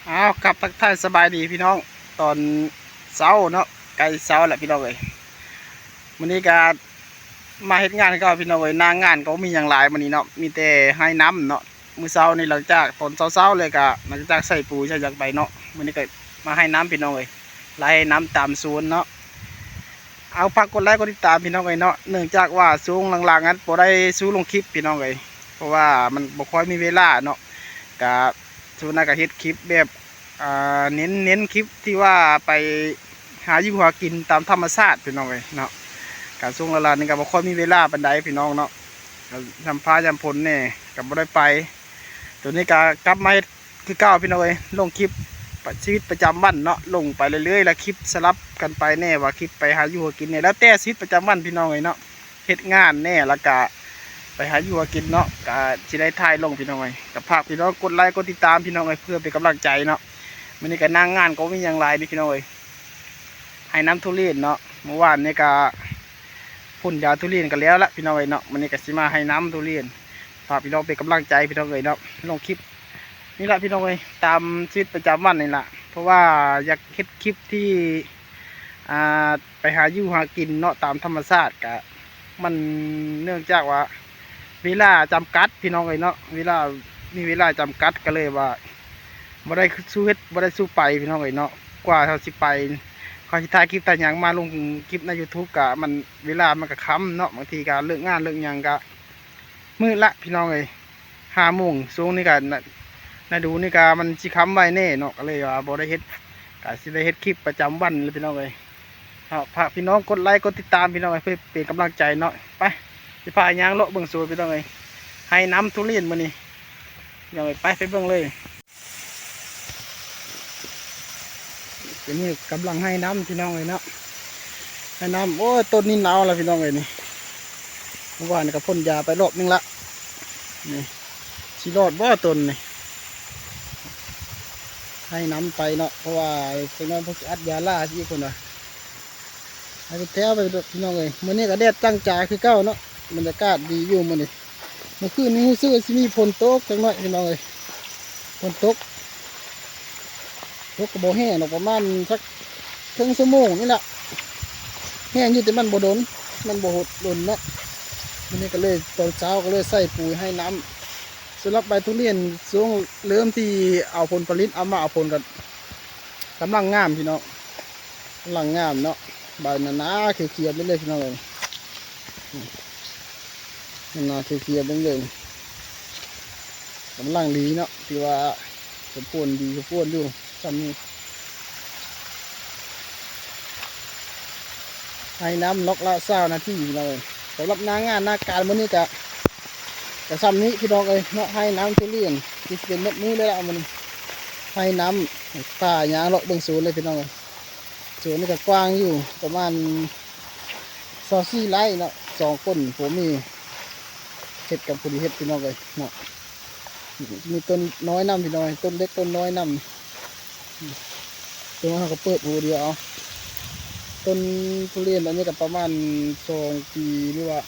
ອ້າວ ຄັບ ທັກທາຍສະບາຍດີພີ່ນ້ອງ ຕອນເຊົ້າເນາະ ໃກ້ເຊົ້າແລ້ວພີ່ນ້ອງເອີຍ. ມື້ນີ້ກະມາເຮັດງານຄືເກົ່າພີ່ນ້ອງເອີຍ. ໜ້າງານກໍບໍ່ມີຫຍັງຫຼາຍມື້ນີ້ເນາະ ມີແຕ່ໄຮ່ນ້ຳເນາະ. ມື້ເຊົ້ານີ້ ຫຼັງຈາກຕອນເຊົ້າໆເລີຍ ກະຫຼັງຈາກໃສ່ປຸຍໃສ່ຫຍັງໄປເນາະ ມື້ນີ້ກະມາໄຮ່ນ້ຳພີ່ນ້ອງເອີຍ ໄລ່ນ້ຳຕາມສວນເນາະ. ເອົາ ຝາກກົດໄລກົດຕິດຕາມພີ່ນ້ອງເອີຍເນາະ. ເນື່ອງຈາກວ່າຊ່ວງຫຼັງໆນັ້ນບໍ່ໄດ້ສູ້ລົງຄລິບພີ່ນ້ອງເອີຍ ເພາະວ່າມັນບໍ່ຄ່ອຍມີເວລາເນາະ. ກະ ສ່ວນຫຼາຍກະເຮັດຄລິບແບບ ອ່າ ເນັ້ນ ເນັ້ນຄລິບທີ່ວ່າໄປຫາຢູ່ຫາກິນຕາມທຳມະຊາດພີ່ນ້ອງເອີຍເນາະ. ກະຊ່ວງຫຼັງໆນີ້ກະບໍ່ຄ່ອຍມີເວລາປານໃດພີ່ນ້ອງເນາະ ກະຍາມຟ້າຍາມຝົນແດ່ ກະບໍ່ໄດ້ໄປ. ໂຕນີ້ກະກັບມາເຮັດ ຄືເກົ່າພີ່ນ້ອງເອີຍ ລົງຄລິບປະ ຊີວິດປະຈຳວັນເນາະ ລົງໄປເລື້ອຍໆ ແລ້ວຄລິບສະຫຼັບກັນໄປແດ່ ວ່າຄລິບໄປຫາຢູ່ຫາກິນແດ່ ແລ້ວແຕ່ຊີວິດປະຈຳວັນພີ່ນ້ອງເອີຍເນາະ. ເຮັດງານແດ່ ແລ້ວກະໄປຫາຢູ່ຫາກິນເນາະ ກະຊິໄດ້ຖ່າຍລົງພີ່ນ້ອງເອີຍ. ກະຝາກພີ່ນ້ອງກົດໄລກົດຕິດຕາມພີ່ນ້ອງເອີຍ ເພື່ອເປັນກຳລັງໃຈເນາະ. ມື້ນີ້ກະໜ້າງານກໍບໍ່ມີຫຍັງຫຼາຍນີ້ພີ່ນ້ອງເອີຍ ໄຮ່ນ້ຳທຸລຽນເນາະ. ມື້ວານນີ້ກະ ພົ່ນຢາທຸລຽນກະແລ້ວລະພີ່ນ້ອງເອີຍເນາະ. ມື້ນີ້ກະຊິມາໄຮ່ນ້ຳທຸລຽນ ຝາກພີ່ນ້ອງເປັນກຳລັງໃຈພີ່ນ້ອງເອີຍເນາະ. ລົງຄລິບນີ້ລະພີ່ນ້ອງເອີຍ ຕາມຊີວິດປະຈຳວັນນີ້ລະ ເພາະວ່າຢາກເຮັດຄລິບທີ່ ອ່າ ໄປຫາຢູ່ຫາກິນເນາະ ຕາມທຳມະຊາດ ກະມັນເນື່ອງຈາກວ່າເວລາຈຳກັດພີ່ນ້ອງເອີຍເນາະ ເວລາ ມີເວລາຈຳກັດ ກະເລີຍວ່າບໍ່ໄດ້ສູ້ເຮັດ ບໍ່ໄດ້ສູ້ໄປພີ່ນ້ອງເອີຍເນາະ. ກວ່າເຮົາຊິໄປ ກວ່າຊິຖ່າຍຄລິບຖ່າຍຫຍັງມາລົງຄລິບໃນຢູທູບ ກະມັນ ເວລາມັນກະຄ່ຳເນາະ ບາງທີກະເລີກງານເລີກຫຍັງກະ ມື້ລະພີ່ນ້ອງເອີຍ ຫ້າໂມງ. ຊ່ວງນີ້ກະ ນະ ນະດູນີ້ກະມັນຊິຄ່ຳໄວແດ່ເນາະ ກະເລີຍວ່າບໍ່ໄດ້ເຮັດ ກະຊິໄດ້ເຮັດຄລິບປະຈຳວັນແຫຼະພີ່ນ້ອງເອີຍເນາະ. ຝາກພີ່ນ້ອງກົດໄລກົດຕິດຕາມພີ່ນ້ອງເອີຍ ເພື່ອເປັນກຳລັງໃຈເນາະ. ໄປ ຊິພາຍ່າງເລາະເບິ່ງສວນພີ່ນ້ອງເອີຍ ໄຮ່ນ້ຳທຸລຽນມື້ນີ້ ພີ່ນ້ອງເອີຍ ໄປ ໄປເບິ່ງເລີຍ. ເປັນມື້ກຳລັງໄຮ່ນ້ຳພີ່ນ້ອງເອີຍເນາະ ໄຮ່ນ້ຳ. ໂອ້ຍ ຕົ້ນນີ້ໜາວລະພີ່ນ້ອງເອີຍນີ້ ເມື່ອວານນີ້ກະພົ່ນຢາໄປລອບໜຶ່ງລະ ນີ້ ຊິລອດບໍ່ຕົ້ນນີ້ ໄຮ່ນ້ຳໄປເນາະ ເພາະວ່າຈັກໜ້ອຍເພິ່ນຊິອັດຢາລ້າຊິອີກ ເພິ່ນວ່າ. ໃຫ້ເພິ່ນແຖວໄປເດີພີ່ນ້ອງເອີຍ. ມື້ນີ້ກະແດດຈ້າງຈາຄືເກົ່າເນາະ ບັນຍາກາດດີຢູ່ມື້ນີ້. ເມື່ອຄືນນີ້ຮູ້ສຶກວ່າຊິມີຝົນຕົກຈັກໜ້ອຍພີ່ນ້ອງເອີຍ ຝົນຕົກ ຕົກກະບໍ່ແຮງດອກ ປະມານສັກເຄິ່ງຊົ່ວໂມງນີ້ລະ ແຮງຢູ່ ແຕ່ມັນບໍ່ດົນ ມັນບໍ່ຫົດດົນເນາະ. ມື້ນີ້ກະເລີຍ ຕອນເຊົ້າກະເລີຍໃສ່ປຸຍໄຮ່ນ້ຳ. ສຳລັບໃບທຸລຽນ ຊ່ວງເລີ່ມທີ່ເອົາຜົນຜະລິດ ເອົາມາເອົາຜົນກະກຳລັງງາມພີ່ນ້ອງ ກຳລັງງາມເນາະ. ໃບໜາໆຂຽວໆໄປເລີຍພີ່ນ້ອງເອີຍ ໜາໆຂຽວໆໄປເລີຍ ກຳລັງດີເນາະ ຖືວ່າສົມຄວນດີສົມຄວນຢູ່ຊ່ຳນີ້. ໄຮ່ນ້ຳລັອກລະຊາວນາທີພີ່ນ້ອງເອີຍ. ສຳລັບໜ້າງານໜ້າການມື້ນີ້ກະ ກະຊ່ຳນີ້ພີ່ນ້ອງເອີຍເນາະ ໄຮ່ນ້ຳທຸລຽນ ຊິເປັນໝົດມື້ເລີຍລະມື້ນີ້. ໄຮ່ນ້ຳ ພາຍ່າງເລາະເບິ່ງສວນເລີຍພີ່ນ້ອງເອີຍ. ສວນນີ້ກະກວ້າງຢູ່ ປະມານຊາວສີ່ໄຮ່ເນາະ ສອງຄົນຜົວເມຍເຮັດກັນ ພໍດີເຮັດພີ່ນ້ອງເອີຍເນາະ. ມີຕົ້ນນ້ອຍນຳພີ່ນ້ອງ ຕົ້ນເລັກຕົ້ນນ້ອຍນຳ. ຕົ້ນເຮົາກະເປີດຫູດຽວເອົາ. ຕົ້ນທຸລຽນອັນນີ້ກະປະມານສອງປີ ຫຼືວ່າ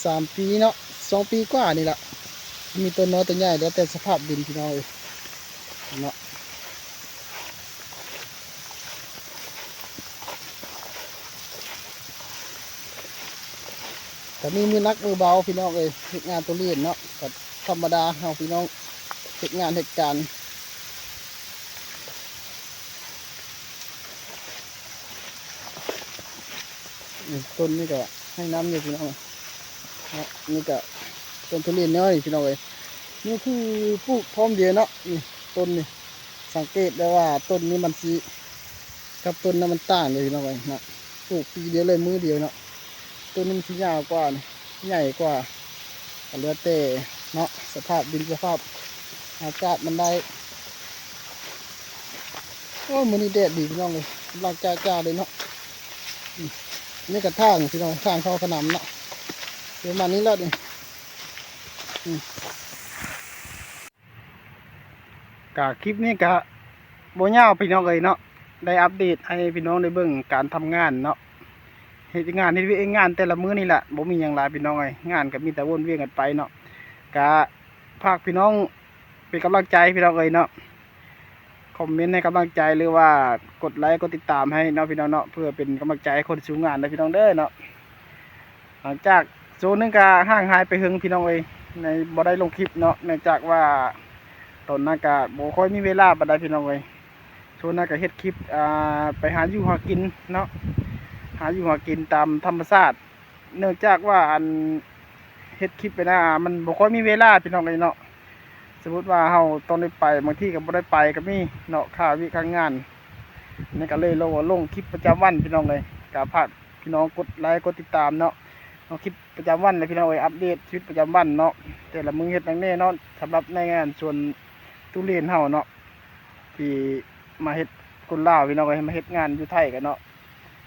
ສາມປີເນາະ ສອງປີກວ່ານີ້ລະ. ມີຕົ້ນນ້ອຍຕົ້ນໃຫຍ່ ແລ້ວແຕ່ສະພາບດິນພີ່ນ້ອງເອີຍເນາະ. ກະມີມື້ໜັກມື້ເບົາພີ່ນ້ອງເອີຍ ເຮັດງານທຸລຽນເນາະ ກະທຳມະດາເຮົາພີ່ນ້ອງ ເຮັດງານເຮັດການ. ອືມ ຕົ້ນນີ້ກະໃຫ້ນ້ຳຢູ່ພີ່ນ້ອງເນາະ. ນີ້ກະຕົ້ນທຸລຽນນ້ອຍພີ່ນ້ອງເອີຍ. ນີ້ຄືປູກພ້ອມດຽວເນາະ ນີ້ຕົ້ນນີ້ ສັງເກດໄດ້ວ່າຕົ້ນນີ້ມັນຊິ ກັບຕົ້ນນັ້ນມັນຕ່າງເດ້ພີ່ນ້ອງເອີຍເນາະ. ປູກປີດຽວເລີຍ ມື້ດຽວເນາະ. ຕົ້ນນີ້ມັນຊິຍາວກວ່າ ໃຫຍ່ກວ່າ ກະແລ້ວແຕ່ເນາະ ສະພາບດິນ ສະພາບອາກາດມັນໄດ້. ໂອ້ຍ ມື້ນີ້ແດດດີພີ່ນ້ອງເອີຍ ກຳລັງຈ້າໆເລີຍເນາະ. ອືມ ນີ້ກະທາງພີ່ນ້ອງ ທາງເຂົ້າຂະໜຳເນາະ ປະມານນີ້ລະນີ້. ອືມ ກະຄລິບນີ້ກະບໍ່ຍາວພີ່ນ້ອງເອີຍເນາະ ໄດ້ອັບເດດໃຫ້ພີ່ນ້ອງໄດ້ເບິ່ງການທຳງານເນາະ ເຮັດງານ ເຮັດວຽກເຮັດງານແຕ່ລະມື້ນີ້ລະ ບໍ່ມີຫຍັງຫຼາຍພີ່ນ້ອງເອີຍ. ງານກະມີແຕ່ວົນວຽນກັນໄປເນາະ ກະຝາກພີ່ນ້ອງເປັນກຳລັງໃຈພີ່ນ້ອງເອີຍເນາະ. ຄອມເມັນໃຫ້ກຳລັງໃຈ ຫຼືວ່າກົດໄລກົດຕິດຕາມໃຫ້ເນາະພີ່ນ້ອງເນາະ ເພື່ອເປັນກຳລັງໃຈໃຫ້ຄົນສູ້ງານເດີພີ່ນ້ອງເດີເນາະ. ຫຼັງຈາກໂຊນໜຶ່ງກໍຫ່າງຫາຍໄປເຫິງພີ່ນ້ອງເອີຍ ໃນ ບໍ່ໄດ້ລົງຄລິບເນາະ ເນື່ອງຈາກວ່າຕອນນັ້ນກໍບໍ່ຄ່ອຍມີເວລາປານໃດພີ່ນ້ອງເອີຍ. ໂຊນນັ້ນກໍເຮັດຄລິບ ອ່າ ໄປຫາຢູ່ຫາກິນເນາະ ຫາຢູ່ຫາກິນຕາມທຳມະຊາດ ເນື່ອງຈາກວ່າອັນເຮັດຄລິບໄປນະ ມັນບໍ່ຄ່ອຍມີເວລາພີ່ນ້ອງເອີຍເນາະ. ສົມມຸດວ່າເຮົາຕ້ອງໄດ້ໄປ ບາງທີກໍບໍ່ໄດ້ໄປກໍມີເນາະ ຄາວຽກຄາງານ. ນີ້ກໍເລີຍລົງ ລົງຄລິບປະຈຳວັນພີ່ນ້ອງເອີຍ. ກໍຝາກພີ່ນ້ອງກົດໄລກົດຕິດຕາມເນາະ ເອົາຄລິບປະຈຳວັນແຫຼະພີ່ນ້ອງເອີຍ ອັບເດດຊີວິດປະຈຳວັນເນາະ ແຕ່ລະມື້ເຮັດຫຍັງແດ່ເນາະ. ສຳລັບໃນງານສວນຕູ້ເລນເຮົາເນາະ ທີ່ມາເຮັດ ຄົນລາວພີ່ນ້ອງເອີຍ ມາເຮັດງານຢູ່ໄທກັນເນາະ.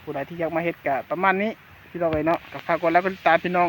ຜູ້ໃດທີ່ຢາກມາເຮັດກໍປະມານນີ້ພີ່ນ້ອງເອີຍເນາະ. ກໍຝາກກົດໄລກົດຕິດຕາມພີ່ນ້ອງ